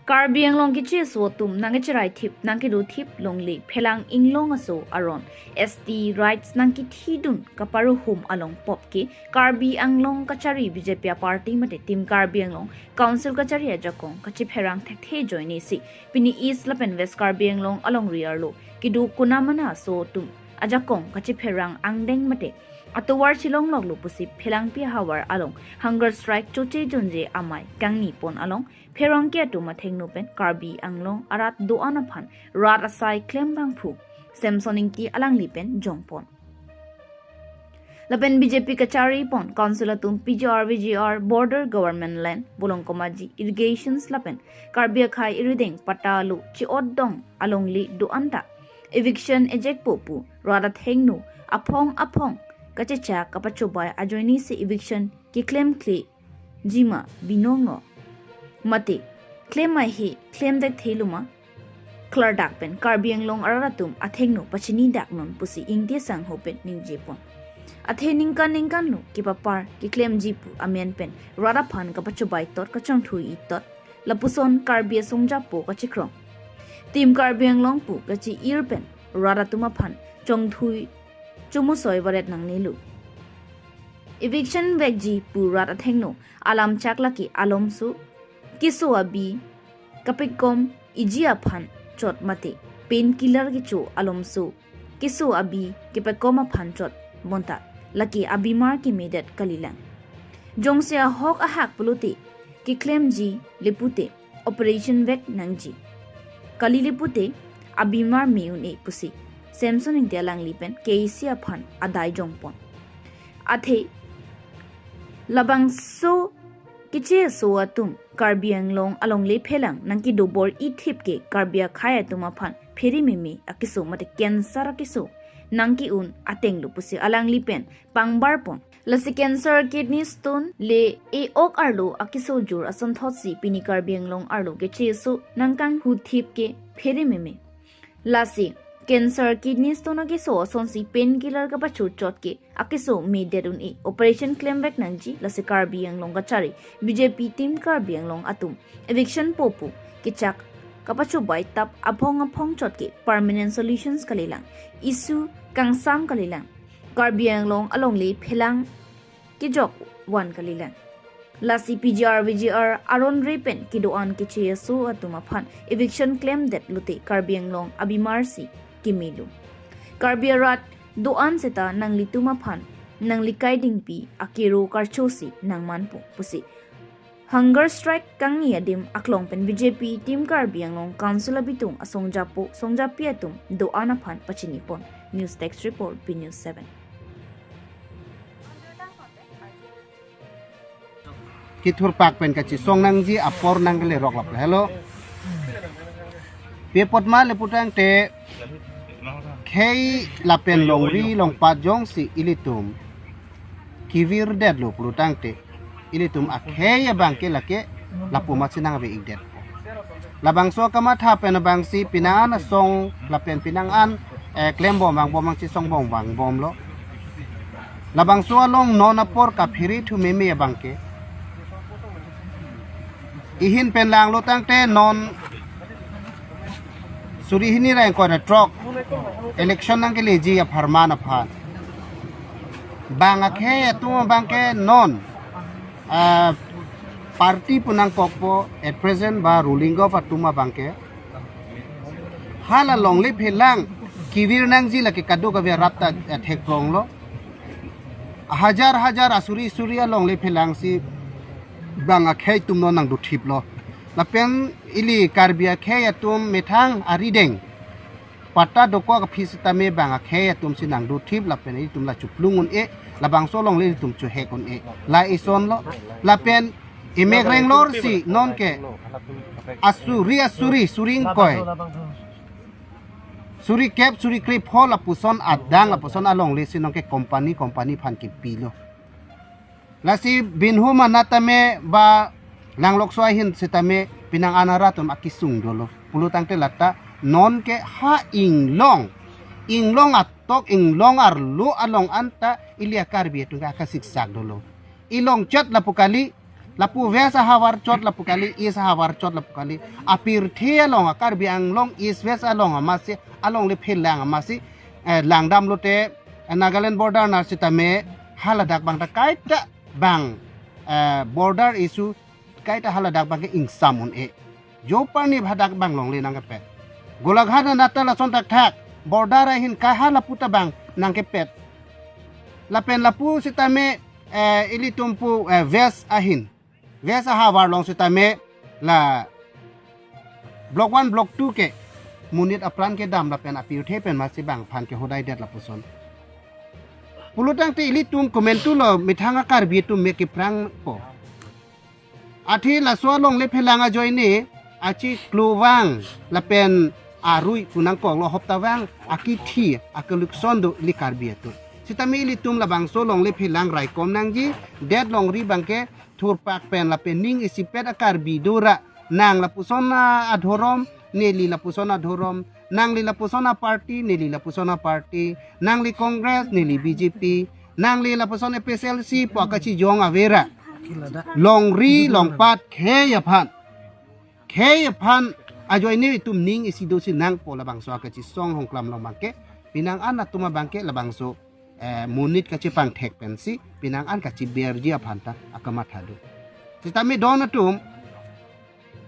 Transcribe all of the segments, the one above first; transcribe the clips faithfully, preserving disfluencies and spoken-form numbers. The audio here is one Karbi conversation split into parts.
Karbi Anglong kecheso atum nangkecherai thip, nangkedo thip longle, phelang inglong aso aron S T rights nangkethidun kaparuhum along pop ke Karbi Anglong kachari B J P a party mate Team Karbi Anglong Council kachari ajakong kachepherang thekthe ajoinesi pini East lapen West Karbi Anglong alongri arlo kedo konamana aso atum ajakong kachepherang angdeng mate atovar chelongloklo pusi phelangpi ahavar along hunger strike choche jonje amei kangni pon along pherangke atum athengno pen Karbi Anglong arat do-an aphan rat asai klem abangphu Samson Ingti alangli pen jongpon. Lapen B J P kachari pon Council atum P G R V G R, border, government land, Bolong Komaji, irrigations lapen Karbi akhei irideng patta lo chi-otdong alongle do-an ta eviction ejekpo pu rat athengno aphong aphong kachechak kapachobai ajoinesi eviction keklemkle jima binong lo. Mate, klem ahe, klem thekthe lo ma? Klardak pen Karbi Anglong arat atum athengno pachini dak non pusi Ingti sangho pen ningjepon. Athe ningkan ningkan lo kepapar keklemji pu amen pen rat aphan kapachobai tot kachongthui tot. Lapuson Karbi asong japo kachikrong. Team Karbi Anglong pu kachi-ir pen rat atum aphan chongthui chumusoi varet nangnelo. Eviction vekji pu rat athengno alam chak lake alomso keso abi kapekom iji aphan chot mate painkiller kecho alomso keso abi kepekom aphan chot bonta lake abimar kemedet kalilang. Jongsi ahok ahak pulote keklemji lepute operation vek nangji. Kali lepute abimar me un-e pusi Samson Ingti alangli pen K A C aphan adai jongpon. Athe labangso kecheso atum Karbi Anglong alongle phelang nangkedo bor-i thip ke Karbi akhei atum aphan phere meme akeso mate cancer akeso nangke-un ateng lo pusi alangli pen pangbarpon. Lasi cancer, kidney stone le e-ok arlo akeso jur asonthotsi pini Karbi Anglong arlo kecheso nangkanghu thip ke phere meme. Lasi cancer, kidney stone akeso asonsi painkiller kapacho chot ke akeso medet un-e, operation klem vek nangji. Lasi Karbi Anglong kachari B J P Team Karbi Anglong atum eviction po pu kechak kapachobai tap aphong aphong chot ke permanent solutions kalilang, issue kangsam kalilang. Karbi Anglong alongle phelang kejok van kalilang. Lasi P G R V G R aron re pen kedo-an kecheso atum aphan eviction klemdet lote Karbi Anglong abimarsi kemelo. Karbi arat do-an seta nanglitum aphan nanglikai dingpi akero karchosi nangmanpo pusi hunger strike kangni adim aklong pen B J P Team Karbi Anglong Council abitung asong japo song japi atum do-an aphan pachinipon. News Desk Report, B News seven. Kethurpak pen kachesong nangji apor nangkele rok lap helo. Pi apot ma le putangte khei lapen longri longpat jongsi ilitum kevirdetlo putangte ilitum akhei abangke lake lapu amatsi nangve-ikdet. Labangso kamatha pen abangsi pinangan asong lapen pinangan, eh, klembom vangbom abangsi songbom vangbomlo. Labangso along non apor kaphere thu meme abangke. Ihin pen langlo tangte non suri hini ra ingkoi ra throk election nangkeleji apharman aphan. Bang akhei atum abangke non, ah, party pu nangkokpo at present ba ruling govt atum abangke. Hala longle phelang kevir nangji lake kadokave arat ta, eh, thekpronglo. Hajar hajar asuri suri alongle phelangsi bang akhei atum non nangdothiplo. Lapen ili Karbi akhei atum methang arideng patta dokok aphi sitame bang akhei atumsi nangdothip lapen itum la chuplung un-e, labangso alongle itum chuhek un-e. La isonlo, lapen imek renglorsi nonke asuri asuri suri ingkoi, suri kep, suri krepho lapuson adang lapuson alonglesi nonke company company aphan kepilo. Lasi binhum anat tame ba langlokso ahin sitame pinangan arat atum akesung dolo. Pulotangte lata nonke ha inglong, inglong atok, inglong arlo along anta ili a-Karbi atum ke akasiksak dolo. Ilong chat lapu kali, Lapu West ahavar chot lapu kali, East ahavar chot lapu kali. Apirthe along, Karbi Anglong East West along amatsi, alongle phelang amatsi, eh, langdam lote, eh, Nagaland border na sitame haladak bang ta kaita bang, eh, border issue kaita haladak bang ke ingsam un-e. Jo parni hadak bang longle nangkepet. Golaghat na nata lason thakthak. Border ahin kaha lapu ta bang nangkepet. Lapen lapu sitame, eh, ilitum pu, eh, West ahin. West ahavar along sitame la Block one, Block two ke monit apran kedam lapen apirthe pen amatsi bang aphan kehodai det lapuson. Pulotangte ilitum komantu lo methang a-Karbi atum me keprangpo. Athe laso alongle phelang ajoine achiklo vang lapen arui pu nangkoklo, hopta vang akithi akolokson do ili Karbi atum. Sitame ilitum labangso alongle phelang raikom nangji, det longri bang ke thurpak pen lapen ning isipet a-Karbi do ra, nang lapuson a-dhorom, neli lapuson a-dhorom, nangli lapuson a-party, neli lapuson a-party, nangli Congress, neli B J P, nangli lapuson A P H L C pu kachijong ave ra. Longri longpat khei aphan. Khei aphan ajoine itum ning isi dosi nangpo labangso akachisong hongklam along bang ke, pinang an atum abang ke labangso, eh, monit kachepangthek pensi pinang an kachiberji aphan ta akamatha do. Sitame don atum,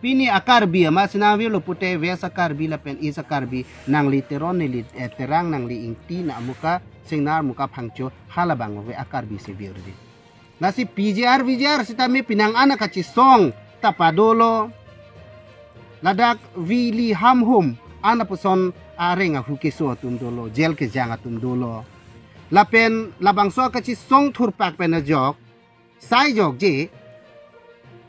pini a-Karbi amatsi nangvirlo pute West a-Karbi lapen East a-Karbi, nangli Teron neli, eh, Terang, nangli Ingti, na amuka Singnar, amuka Phangcho, halabang ave a-Karbi si virdi. Lasi P G R, V G R sitame pinang an akachisong ta padolo. Ladak vili hamhum an apuson areng ahu keso atum dolo, jail kejang atum dolo. Lapen labangso akachisong thurpak pen ajok, sai jokje,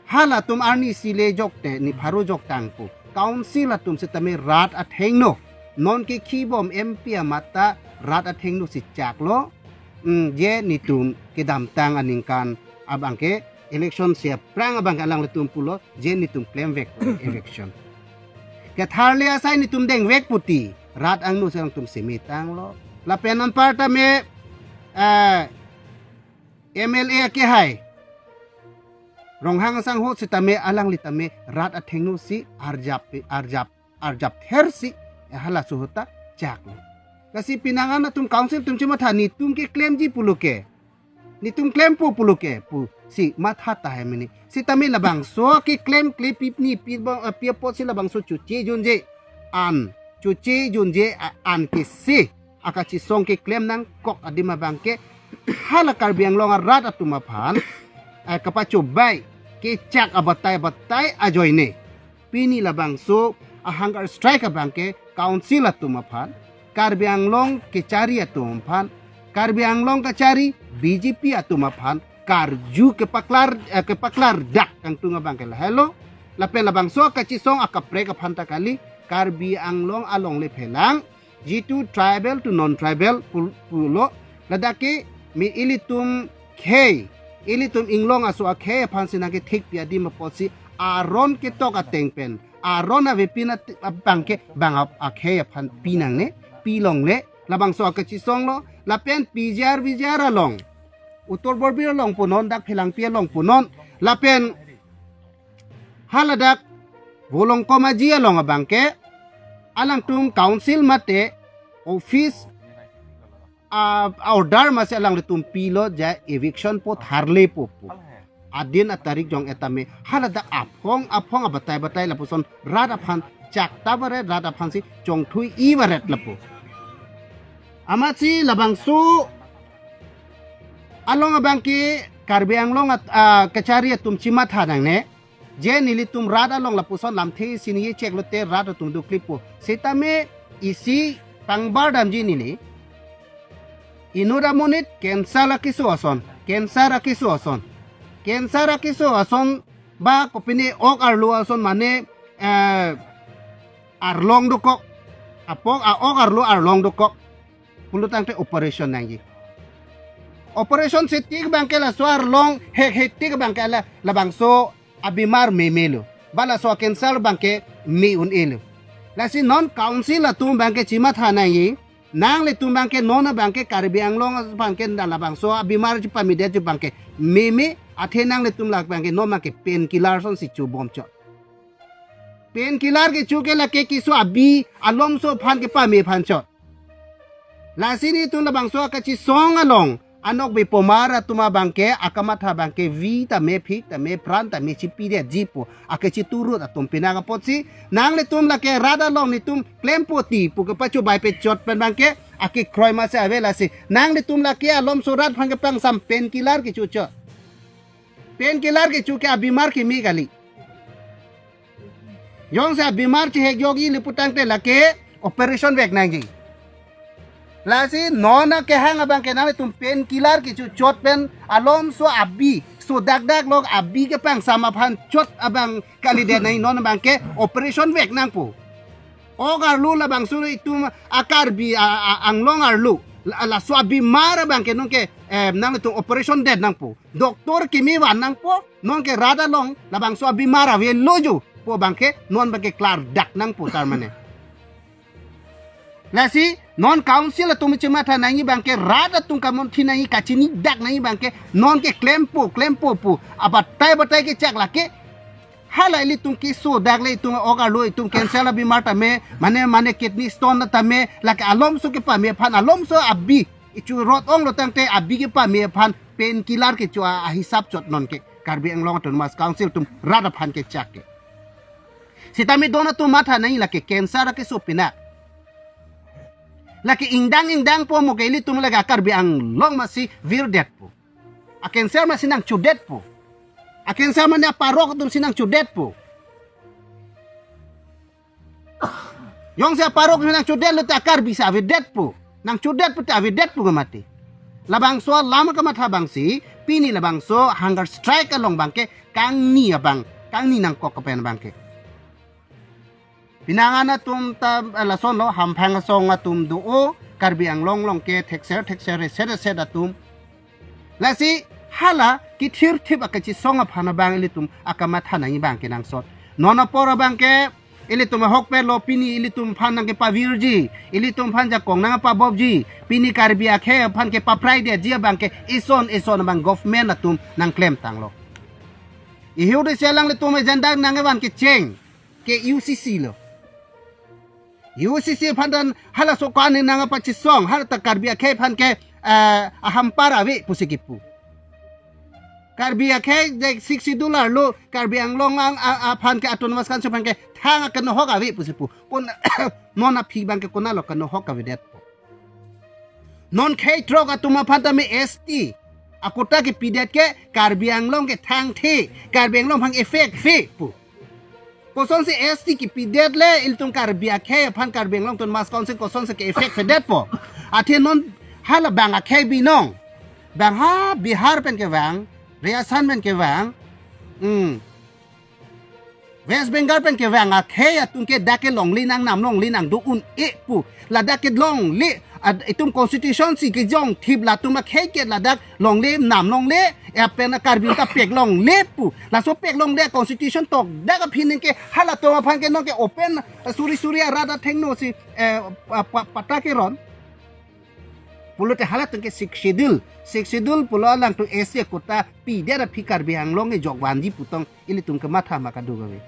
halatum arnisi le jokte ni pharo joktang pu. Council atum sitame rat athengno. Non ke khibom M P amat ta rat athengno si chaklo. Hmm, je netum kedamtang aningkan abang ke election si aphrang abang ke alanglitum pulo, je netum klemvek election. Ketharli asai netum dengvek puti, rat angno si alangtum semetanglo. Lapen anparta me, eh, M L A akehai Ronghang asangho sitame alangli tame rat athengno si arjap, arjap, arjap ther si, eh, halaso ahut ta chaklo. Lasi pinang an atum council atum chematha, netum keklemji pulo ke, netum klempo pulo ke pusi matha tahai mene. Sitame labangso keklem klepip ni pi bang, eh, pi apotsi labangso choche junje an, choche junje a-, an kesi akachisong keklem nangkok adim abang ke, hala Karbi Anglong arat atum aphan, eh, kapachobai kechak abatai batai ajoine, pini labangso a-hunger strike abang ke council atum aphan, Karbi Anglong kechari atum aphan, Karbi Anglong kachari B J P atum aphan karju kepaklar, eh, kepaklardak kangtung abang ke lahelo. Lapen labangso akachisong akaprek aphan ta kali, Karbi Anglong alongle phelang, jitu tribal to non tribal pul-, pulo, ladak ke mi ilitum khei, ilitum inglong aso akhei aphan si nangkethekpi adim apotsi aron ketok ateng pen, aron avepin at-, abang ke bang ap-, akhei aphan pinangne, pilongle, labangso akachisonglo. Lapen P G R V G R along, Uttor Borbil along punon, dak Phelangpi along punon, lapen haladak Volongkom Aji along abang ke, alangtum council mate office a, a-order amatsi alanglitum pilo, ja eviction po tharlepo pu. Adin atarik jong-et tame haladak aphong aphong abatai batai lapuson rat aphan chakta varet, rat aphan si chongthui-i varet lapu. Amatsi labangso along abang ke Karbi Anglong at-, ah, kachari atum chematha nangne. Je nelitum rat along lapuson lamthe si ningje cheklote rat atum duklipo. Sitame isi pangbar damji neli. Inut amonit cancer akeso ason, cancer akeso ason, cancer akeso ason ba kopine ok arlo ason mane, eh, arlong dokok. Apok a-ok arlo arlong dokok pulotangte operation nangji. Operation si tik abang ke laso arlong hek hek tik abang ke la, labangso abimar memelo. Ba laso cancer abang ke me un-elo. Lasi non council atum abang ke chematha nangji. Nanglitum abang ke non abang ke Karbi Anglong abang ke da labangso abimar chepamedet abang ke meme Athe nanglitum labang ke non abang ke painkiller asonsi chobom chot. Painkiller kecho ke lake keso abi alomso aphan kepame aphan chot. Lasi nelitum labangso akachisong along anokbe pomar atum abang ke akamatha abang ke vi tame phik tame pran tame chipidetji pu akachiturut atum penang apotsi nanglitum lake rat along nelitum klempo ti pu kepachobai pechot pen abang ke akekroi masi ave. Lasi nanglitum lake alomso rat aphan kepangsam painkiller kecho chot. Painkiller kecho ke abimar keme kali. Jongsi abimar chehek jokji le putangte lake operation vek nangji. Lasi non akehang abang ke nanglitum painkiller kecho chot pen alomso abi, so dakdak lok abi kepangsam aphan chot abang kalidet nangji, non abang ke operation vek nangpo. Ok arlo labangso itum a Karbi a, a, Anglong arlo. La, laso abimar abang ke non ke, eh, nanglitum operation det nangpo. Doctor keme van nangpo, non ke rat along labangso abimar avelo jo pu abang ke non abang ke klardak nangpo tar mane. Lasi non council atum chematha nangji abang ke rat atum kamonthi nangji kachinidak nangji abang ke non ke klempo klempo pu abatai batai kechak lake. Hala ilitum keso dak le itum ok arlo itum cancer abimar tame, mane mane kidney stone tame, lake alomso kepame aphan alomso abi ichu rot onglo tangte abi kepame aphan painkiller kecho a, ahisap chot non ke Karbi Anglong Autonomous Council atum rat aphan kechak ke. Sitame don atum matha nangji lake cancer akeso pina. Lake ingdang ingdang po mo ke ilitum lake a Karbi Anglong masi virdetpo. A cancer masi nangchodetpo. A cancer mane aparok atumsi nangchodetpo. Jongsi aparok nangchodet lote a Karbi si avedetpo. Nangchodetpo te avedetpo ke mati. Labangso alam kamatha abangsi pini labangso hunger strike along abang ke kangni abang, kangni nangkok kepen abang ke. Pinangan atum ta, eh, lasonlo hamphang asong atum do-o, Karbi Anglong along ke thekser thekser reset reset atum. Lasi hala kethirthip akachisong aphan abang ilitum akamatha nangji abang kenangsot. Non apor abang ke ilitum ahokpet lo, pini ilitum aphan nangkepavirji, ilitum aphan jakong nangpabopji, pini Karbi akhei aphan kepapraidetji abang ke ison ison abang government atum nangklemtanglo. Ihu de selang ilitum agenda nangkevan kecheng ke U C C lo. U C C aphan dan halaso kani nangpachisong, hala ta Karbi akhei aphan ke, eh, ahampar ave pusi kipu. Karbi akhei de Sixth Schedule arlo Karbi Anglong ang a, aphan ke Autonomous Council aphan ke thang akenohok ave pusi pu. Kon non aphi abang ke konatlo kenohok avedetpo. Non khei throk atum aphan tame S T a quota kepidet ke Karbi Anglong ke thangthe, Karbi Anglong aphan effect ave pu. Kosonsi S T kepidet le ilitum Karbi akhei aphan Karbi Anglong Autonomous Council kosonsi ke-effect avedetpo. Athe non hala bang akhei binong. Bang ha Bihar pen kevang, Rajasthan pen kevang, hmm, West Bengal pen kevang akhei atum ke dak ke longle nangnam longle nangdo un-e pu. Ladak ke longle, ad-, itum constitution si kejongthip latum akhei ke ladak longle nam longle, ya pen Karbi ta pek longle pu. Laso pek longle constitution tokdak aphi ningke halatum aphan ke non ke open, eh, suri suri arat athengno si, eh, pa-, pa-, patta keron. Pulote halatum ke Sixth Schedule. Sixth Schedule pulo alangtum S T quota pidet aphi Karbi Anglong ke jokvanji pu tong ilitum kematha ma kadokave.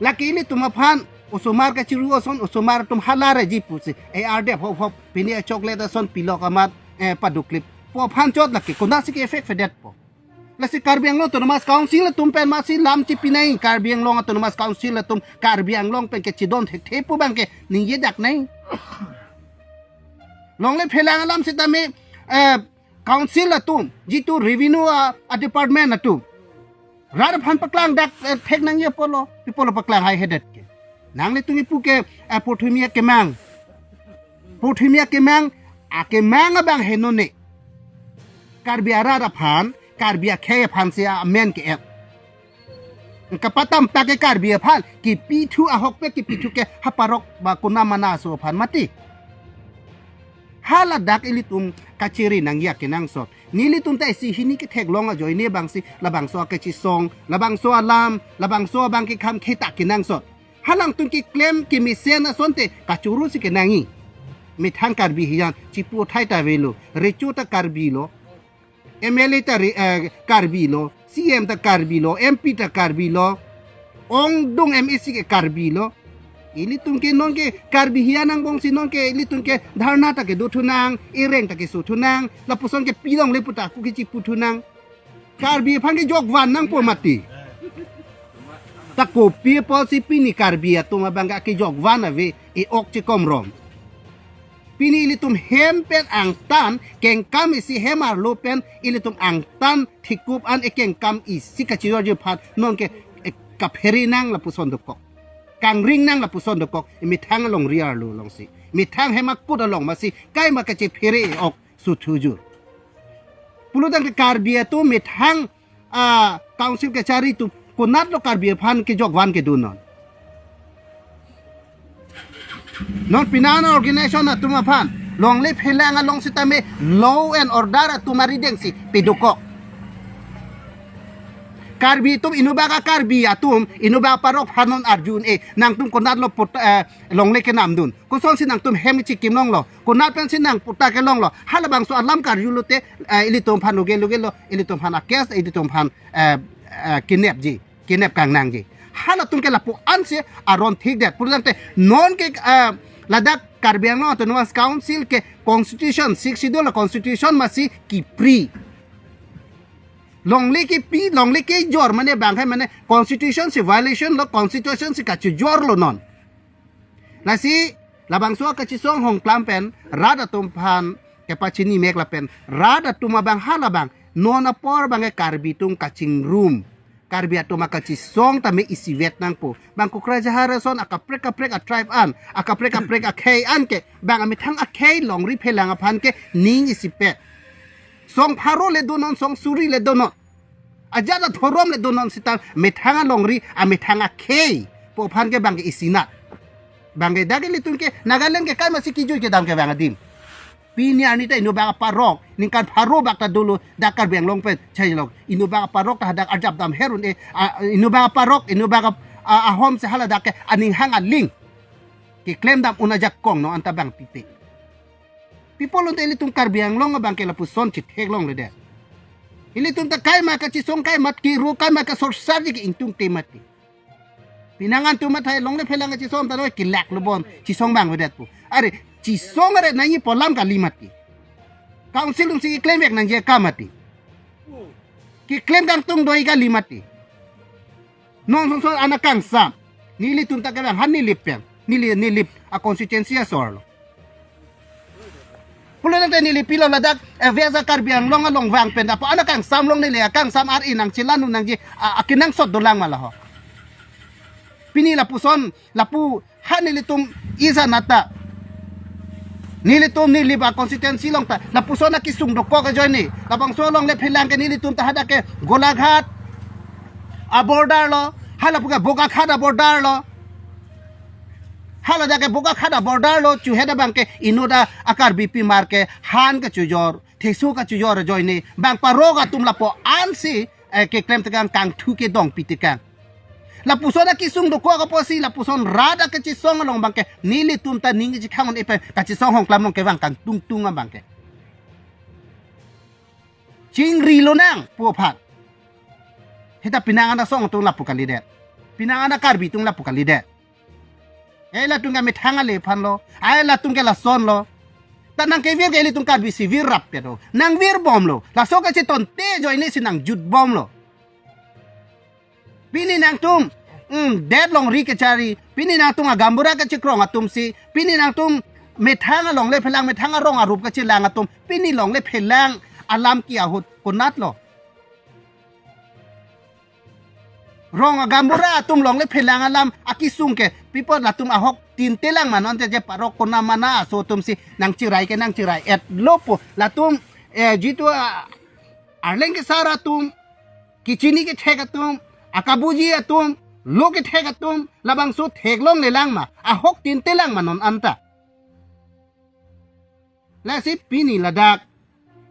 Lake ilitum aphan osomar kachiru ason osomar atum hala reji pusi, eh, ardep hop hop pini a chocolate ason pilok amat, eh, paduklip pu aphan chot lake konatsi ke-effect avedetpo. Lasi Karbi Anglong Autonomous Council atum pen masi lam chipi nai, Karbi Anglong Autonomous Council atum Karbi Anglong pen kechidon thekthe pu abang ke ningjedak nai. Longle phelang alam sitame, eh, council atum, jitu revenue a, a department atum rat aphan paklangdak, eh, thek nangji apotlo, pi apotlo paklang haihedet ke. Nanglitum kipu ke, eh, Purthimi akemang. Purthimi akemang, akemang abang henone. Karbi arat aphan, Karbi akhei aphan si amen ke-et. Kapatam ta ke Karbi aphan, kipithu ahokpet kipithu ke ha parok ba konat mana aso aphan mati. Haladak ilitum kachiri nangji akenangsot. Nelitum ta isi hini ketheklong ajoine abangsi labangso akechisong, labangso alam, labangso abang kekham kheta kenangsot. Halangtum keklem kemesen asonte kachoro si kenangji. Methang Karbi hijan chipu thai ta avelo, recho ta Karbi lo. M L A ta re, eh, Karbi lo, C M ta Karbi lo, M P ta Karbi lo, ongdung M A C ke Karbi lo. Ilitum ke non ke Karbi hian angbong si non ke ilitum ke dharna ta kedo thunang, ireng ta keso thunang, lapuson ke pilongle puta ku kechipu thunang. Karbi aphan kejokvan nangpo mati. Ta kopi apotsi pini Karbi atum abang ke kejokvan ave, e-ok chekom rong. Pini ilitum hem pen angtan, kengkam isi hem arlo pen, ilitum angtan thikup an ekengkam isi kachirorji aphan, non ke, eh, kaphere nang lapuson dokok. Kangring nang lapuson dokok, emethang alongri arlo longsi. Methang hem akut along masi, kaima kachephere ok suthuju. Pulotangte Karbi atum methang, ah, council kachari atum konatlo Karbi aphan kejokvan kedo non. Non pinan organization atum aphan longle phelang along sitame law and order atum arideng si pedokok. Karbi atum inut bak a-Karbi atum, inut bak parok aphan non arju un-e, nangtum konatlo pot, eh, longle kenamdun. Kosonsi nangtum hem chikim longlo. Konat pensi nang patta kelonglo. Halabangso alam karju lote, eh, ilitum aphan luge luge lo, ilitum aphan a-case, ilitum aphan, eh, eh, kidnap ji, kidnap kangnang ji. Halatum ke lapu ansi aron thikdet. Pulotangte non ke, eh, ladak Karbi Anglong Autonomous Council ke constitution, Sixth Schedule constitution masi kipri. Longle kepi, longle kejor mane bang hai mane constitution si violation lo, constitution si kachijor lo non. Lasi, labangso kachisong hongklam pen, rat atum aphan kepachini mek lapen, rat atum abang halabang, non apor abang ke Karbi atum kachingrum. Karbi atum akachisong tame isivet nangpo. Bang Kokrajhar ason akaprek kaprek a-tribe an, akaprek kaprek akhei an ke, bang amethang akhei longri phelang aphan ke ning isipet. Song pharo le donon, song suri le donon. Ajat adhorom le donon sita methang alongri, amethang akhei pu aphan ke bang ke isinat. Bang ke dak ilitum ke Nagaland ke kaimasi kijui kedam ke bang adim. Pini arni ta inut bak parok, ningkan pharo bak ta dolo, dak Karbi Anglong pen, chai lok. Inut bak parok ta hadak arjap dam her un-e, a, inut bak parok, inut bak a, a, ahom si haladak ke, aning hang aling. Keklem dam un ajakong non anta bang pipe. Pi pulote ilitum Karbi Anglong abang ke lapuson chithek longledet. Ilitum ta kaima kachisong kaima kiro kaima kasorsar ji ke ingtungte mati. Pinang antum athai longle phelang kachisong ta noi kelak lo bon chisong bang vedet pu. Are chisong are nangji pu alam kali mati. Council atum si keklem vek nangji akam mati. Keklem kangtung doi kali mati. Non songson anak kangsam. Nelitum ta kevang ha Nilip pen. Neli, Nilip a-constituency asor lo. Pulotangte neli pilo ladak, eh, West a-Karbi Anglong along vang pen. Apo anak kangsam along neli akangsam ar-e nangchelang un nangji, a, akenangsot dolang ma laho. Pini lapuson, lapu ha nelitum isa nata. Nelitum Nilip a-constituency along ta. Lapuson akesung dokok ajoine. Labangso longle phelang ke nelitum ta hadak ke Golaghat a-border lo. Hala pu ke Bokakhat a-border lo. Haladak ke Bokakhat a-border lo. Chuheda bang ke inut a-Karbi pimar ke han kachijor. Theso kachijor ajoine. Bang parok atum lapu ansi, eh, keklem tekang kangthu kedong pi tekang. Lapuson akesung dokok apotsi, lapuson rat akachisong along bang ke, nelitum ta ning chikhang un-e pen, kachisong hongklam along kevang kangtungtung abang ke. Chingri lonang, pu aphan. Hita pinang anak song atum lapu kalidet. Pinang anak Karbi atum lapu kalidet. Eh, latum ke methang ale aphan lo. Ai latum ke lason lo. Ta nangkevir ke ilitum Karbi si vir rap ya do. Nangvir bom lo. Laso kachetonte ajoine si nangjut bom lo. Pini nangtum, mm, det longri kachari. Pini nangtum agaonbura kachikrong atum si. Pini nangtum methang alongle phelang, methang arong arup kachelang atum. Pini longle phelang alam ke ahut konatlo. Rong agaonbura atum longle phelang alam akesung ke. Pi apot latum ahok tin telang ma non te je parok kona mana aso atum si nangchirai ke nangchirai-et lo pu. Latum, eh, jitu, ah, arleng kesar atum, kechini kethek atum, akabuji atum, lo kethek atum, labangso theklonglelang ma, ahok tin telang ma non anta. Lasi pini ladak,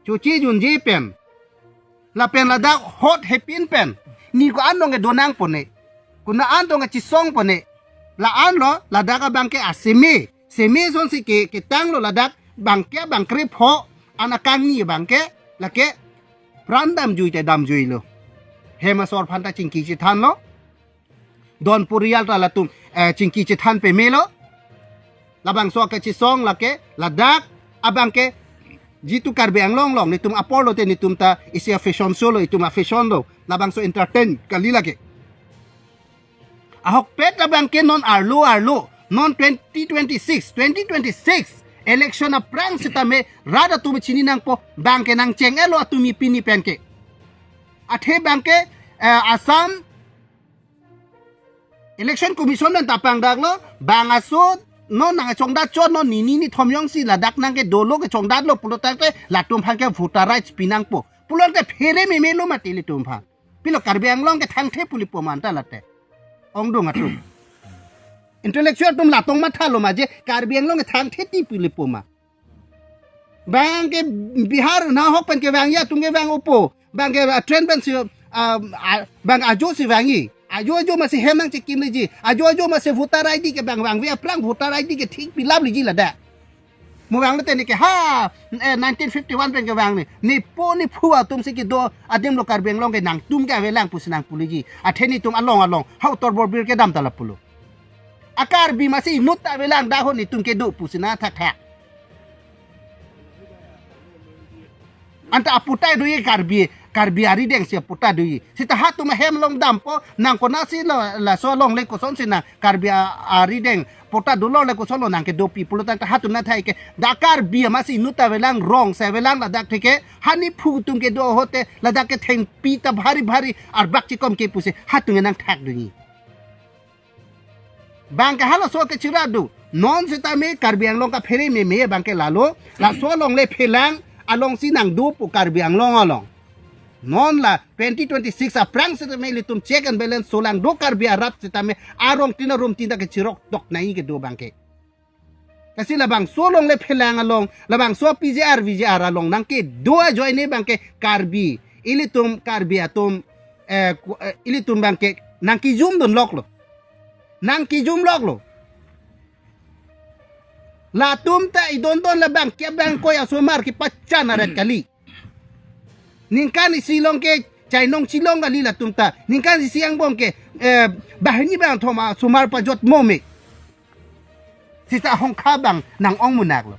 choche junje pen, lapen ladak hot hepin pen, ni ko-an dong kedo nangpo ne, kona an dong kachisongpo ne, la-an lo, ladak abang ke aseme, seme asonsi ke, ketanglo ladak, bang ke, bang krepho, an akangni bang ke, lake, pran damjui te damjuilo. Hem asor aphan ta chingki chethanlo. Don poriyal ta latum, eh, chingki chethan pemelo. Labangso kachisong lake, ladak abangke jitu Karbi Anglong along netum apor lote netum ta isi a-fashion show lo, itum a-fashion lo. Labangso entertain kali lake. Ahokpet abangke non arlo arlo, non twenty twenty-six, twenty twenty-six election aphrang sitame rat atum chini nangpo, bangke nangcheng-etlo atum ipini penke. Athe bangke, eh, Assam Election Commission pen ta pangdaklo, bang aso non nangchongdat chot, non nini nithom jongsi ladak nangkedolo kechongdatlo pulo tangte latum aphan ke voter rights pinangpo. Pulote phere memelo mati ilitum aphan. Pilo Karbi Anglong ke thangthe pu lipo ma anta late. Ongdung atum. Intellectual atum latong mathalo ma je Karbi Anglong ke thangthe ti pu lipo ma. Bangke Bihar nahok pen kevangji atum kevang-opo. Bangke, ah, train pensi, ah, ah, bang ajo si vangji. Ajo ajo masi hem nangchekimleji. Ajo ajo masi voter I D ke bang vangve aphrang voter I D ke thik pilap leji ladak. Mo vanglote neke ha, eh, nineteen fifty-one pen kevang ne. Nepo nephu atum si kedo adim lo Karbi Anglong ke nangtum ke avelang pusi nangpuleji. Athe netum along along ha Uttar Borbil kedam ta lapulo. A Karbi masi inut ta avelang, dahon netum kedo pusi nangthakthak. Anta aputhak doji Karbi, Karbi arideng si aputhak doji. Sita hatum ahem along dampo, nang konatsi lo, laso alongle kosonsi nang Karbi a-, arideng patta dolongle kosonlo nangkedopi pulo tangte hatum nangthai ke. Da Karbi masi inut ta avelang, rong si avelang ladak theke. Ha nephu atum kedo ahut te ladak ke thengpi ta bhari bhari arbak chikom ke pusi hatum nangthak doji. Bangke halaso kechira do. Non sitame Karbi Anglong kaphere meme bangke lalo. Laso alongle phelang alongsi nangdopo Karbi Anglong along. Non la twenty twenty-six aphrang sitame ilitum check and balance solangdo Karbi arat sitame arong tin arum tin ta kechirok tok nai kedo bangke. Lasi labangso alongle phelang along, labangso P G R, V G R along nangkedo ajoine bangke Karbi. Ilitum Karbi atum, eh, ku-, eh, ilitum bangke nangkejumdunloklo. Nangkejumloklo. Latum ta idondon labang ke bang koi asomar kepachan aret kali. Ningkan isi along ke chainong chilong kali latum ta. Ningkan isi angbong ke, eh, banghini bangthom asomar pajot mome. Sita ahongkha bang nang-ong munak lo.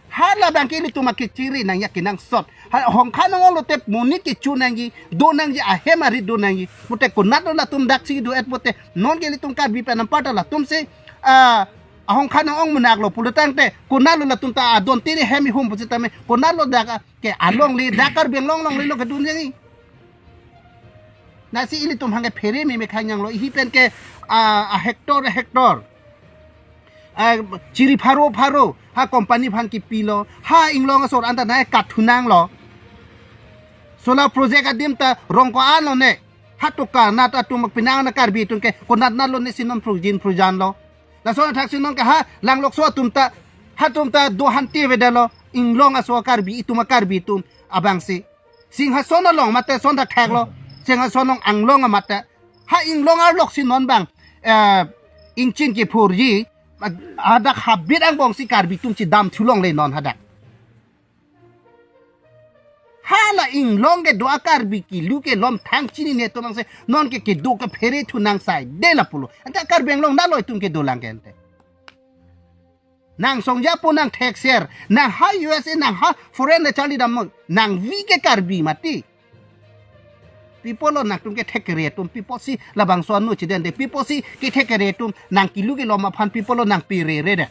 Hala bangke ilitum akechiri nangji kenangsot. Ha, ahongkha nang-onglo te monit kecho nangji, do nangji, ahem arit do nangji. Mute konatlo latum daksi do-et mute non ke ilitum Karbi pen anparta latum si, ah, ahongkha nang-ong munak lo pulo tangte, konatlo latum ta adon tiri hem ihum pusitame, konatlo dak ke alongle, da Karbi Anglong longlelo kedun jangji. Lasi ilitum hangke phere meme khanyang lo, ihi pen ke, ah, a hectare, a hectare. Ah, chiri pharo pharo, ha company aphan kepilo, ha inglong asor anta nai kathunang lo. Solar project adim ta rong ko-an lo ne, ha toka na ta atum penang na Karbi atum ke, konat na lo ne si non prujin prujan lo. Laso athak si non ke ha, langlokso atum ta, hatum ta do hanti avedetlo, inglong aso Karbi atum, Karbi atum abang si. Singhason along mate son thakthak lo. Singhason along anglong mate. Ha inglong arlok si non bang, eh, ingchin kephurji. Hadak habit angbong si Karbi atum chedam thu longle non hadak. Hala inglong kedo a Karbi kilu kelom thang chinine atum bang si non ke kedo kephere thu nang saide lapulo. Anta Karbi Anglong nalo itum kedolang ke ante. Nang songja po nang thekser, nang ha U S A, nang ha foreign le charli damnon, nangvi ke Karbi mati. Pi apotlo nangtum kethek kere atum, pi apot si labangso anu chedende, pi apot si kethek kere atum, nang kilu kelom aphan pi apotlo nang pere re de.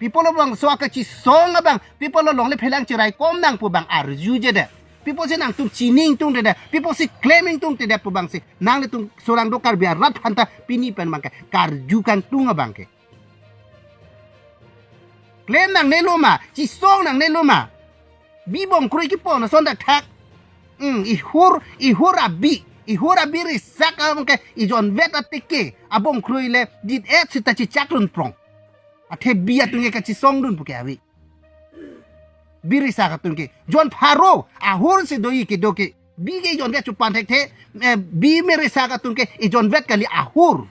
Pi apotlo bangso akachisong abang, pi apotlo longle phelang cheraikom nangpo bang arju je de. Pi apot si nangtum chini ingtung te de, pi apot si claim ingtung te de pu bang si, nanglitum solangdo Karbi arat aphan ta pini pen bangke karju kangtung abangke. Claim nangnelo ma, chisong nangnelo ma. Bi bongkroi kepon ason thakthak. Hmm, ihur, ihur abi, ihur abi risak abangke ijonvet ateke, abongkroi le dit-et sita chichak run prong. Athe bi atum ke kachisongdun puke ave. Bi risak atum ke. Jon pharo, ahur si doji kedo ke. Bi ke ijonvet chupan thekthe, eh, bi me risak atum ke ijonvet kali ahur.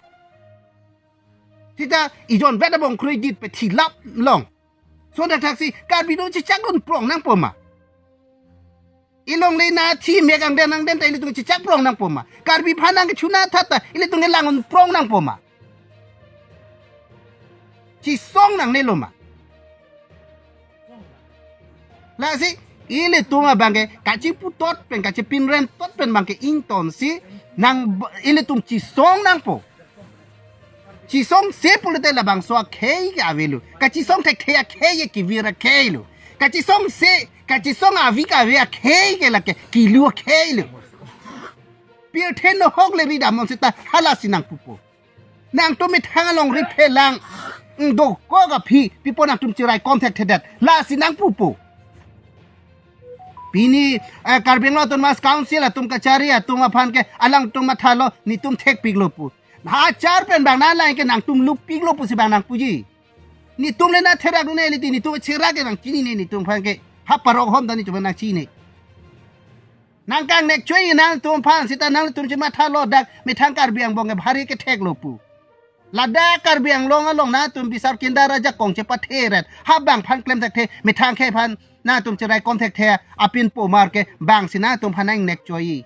Sita ijonvet abongkroi dit pe thilap long. Son thakthak si, Karbi atum chichak run prong nangpo ma. Ilongle na thi mek angden angden ta ilitum chechak prong nangpo ma? Karbi aphan nangkechuna tha ta ilitum kelang un prong nangpo ma? Chesong nangnelo ma? Lasi ilitum abangke kachiputot pen kachipinrem tot pen abangke ingtonsi nang b-, ilitum chesong nangpo. Chesongse pulote labangso akhei ke avelo. Kachesong thekthe akhei ke kevir akhei lo. Kachesongse, kachesong avi kave akhei ke lake kilu akhei lo. Pirthe nohok le ridamnon seta halasi nangpupo. Nangtum methang along riphelang. Dokok aphi, pi apot nangtum cheraikom thekthedet. Lasi nangpupo. Pini, eh, Karbi Anglong Autonomous Council atum kachari atum aphan ke alangtum mathalo, netum thekpiklo pu. Achar pen bang nanglang ke nangtum lukpiklo pusi bang nangpuji. Netum le na therak dun-e liti, netum cherak ke nangchinine netum aphan ke. Ha parok hom ta netum nangchini. Nangkangnek choi nangtum aphan seta nangtum chemathalo dak methang Karbi angbong ke bhari ketheklo pu. Ladak Karbi Anglong along nangtum bisar kindar ajakong chepatheret. Ha bang aphan klem thekthe, methang akhei aphan nangtum cheraikom thekthe apinpo mar ke bangsi nangtum aphan nangnek choi.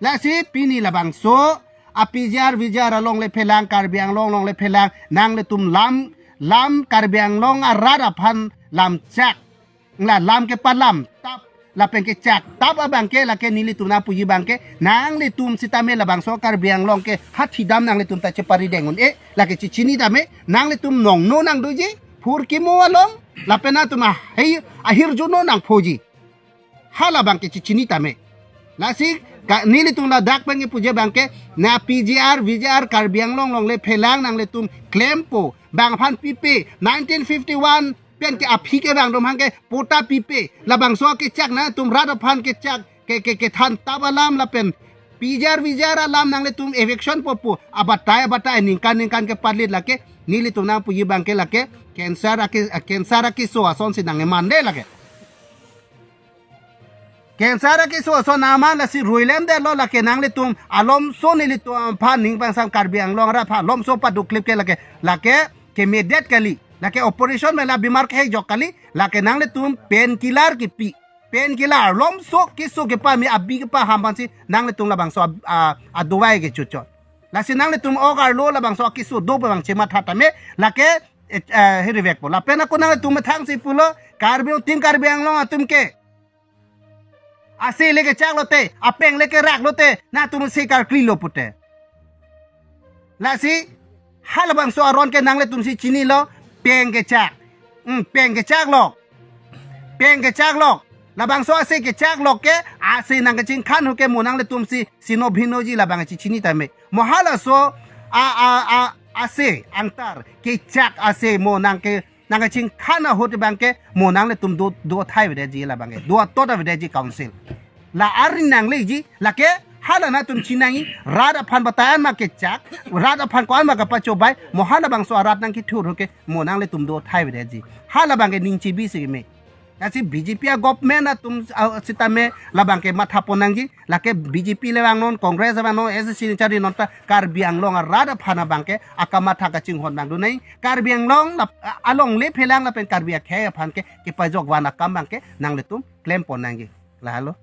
Lasi pini labangso a P G R V G R along le phelang, Karbi Anglong along le phelang, nanglitum lam, lam Karbi Anglong arat aphan lamchak. La lam kepalamtap, lapen kechak tap abangke lake nelitum nangpuji abangke, nanglitum sitame labangso Karbi Anglong ke hathidam nanglitum ta cheparideng un-e, lake chechini tame, nanglitum nongno nangdoji, phurkimo along, lapen nangtum ahir, ahirjuno nangphoji. Hala abangke chechini tame. Lasi ka, nelitum ladak abangke puji abangke, na P G R, V G R, Karbi Anglong along le phelang nanglitum klempo, bang aphan pipe, nineteen fifty-one pen ke aphi kevang atum aphan ke patta pipe, labangso kechak nangtum rat aphan kechak ke, ke, kethan tap alam lapen P G R V G R alam nanglitum eviction popo, abatai abatai ningkan ningkan kepalit lake, nelitum nangpuji abangke lake, cancer ake, cancer akeso asonsi nangmande lake. Cancer akeso ason nangman lasi ruilemdetlo lake nanglitum alomso nelitum aphan ning pangsam Karbi Anglong arat aphan alomso padukklip ke lake, lake kemedet kali, lake operation mela bimar kehekjok kali, lake nanglitum painkiller kepi, painkiller alomso keso kepame abi kepaham aphansi nanglitum labangso a, a, adovai kechochot. Lasi nanglitum ok arlo labangso akeso do pabang chematha tame, lake eh, eh, hirivekpo. Lapen ako nangtum methangsi pulo, Karbi, Team Karbi Anglong atum ke ase le kechak lote, apeng le kerak lote, nangtum ase karklilo pute. Lasi halabangso aron ke nanglitumsi chinilo, peng kechak. Hmm, peng kechak lok. Peng kechak lok. Labangso ase kechak lok ke, ase nangkachingkhan ahut ke mo nanglitumsi sino bhinoji labang chechini tame. Mo halaso a, a, a, ase angtar kechak ase mo nangke, nangkachingkhan ahut abangke mo nanglitum do, do athai avedeji labangke. Do atot avedeji council. La ari nangleji lake hala nangtum chinine rat aphan batai an ma kechak, rat aphan ko-an ma kapachobai, mo halabangso arat nangkethur ahut ke mo nanglitum do athai avedeji. Halabangke ning chibisi keme. Lasi B J P a government atum, ah, sitame labangke mathapon nangji, lake B J P le vangnon, Congress vangnon, S C chari non ta Karbi Anglong arat aphan abangke akamatha kachinghon nangdunai, Karbi Anglong lap-, a-, along le phelang lapen Karbi akhei aphan ke kepajok van akam abangke nanglitum klempon nangji. Lahelo.